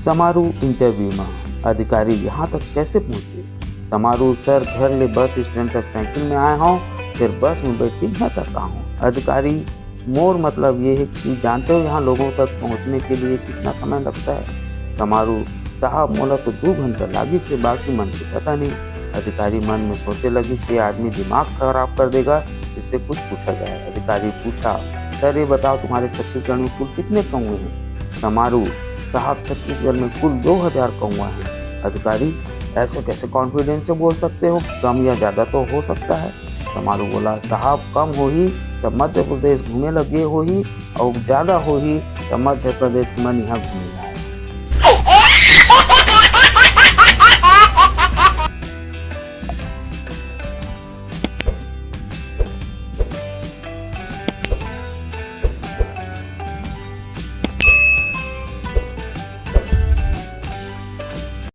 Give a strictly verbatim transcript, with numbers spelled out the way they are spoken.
Samaru interview में अधिकारी यहाँ तक कैसे पहुँचे? समारू, सर, घर ले बस स्टैंड तक साइकिल में आए हूँ, फिर बस में बैठ के यहाँ तक आए हूँ। अधिकारी, मोर मतलब ये है कि जानते हो यहाँ लोगों तक पहुँचने के लिए कितना समय लगता है? समारू, साहब, मोला तो दो घंटा लागिस हे, बाकी मन के पता नहीं। अधिकारी मन में सोचे लगिस, ये आदमी दिमाग खराब कर देगा, इससे कुछ पूछा जाए। अधिकारी पूछा, सर, ये बताओ, तुम्हारे छत्तीसगढ़ में कुल कितने कौवे हैं? समारू, साहब, छत्तीसगढ़ में कुल दो हजार कौवा हैं। अधिकारी, ऐसे कैसे कॉन्फिडेंस से बोल सकते हो? कम या ज़्यादा तो हो सकता है। समारू बोला, साहब, कम होही त मध्य प्रदेश घूमे लगे होही, और ज़्यादा होही त मध्य प्रदेश के मन यहाँ घूमे लगे।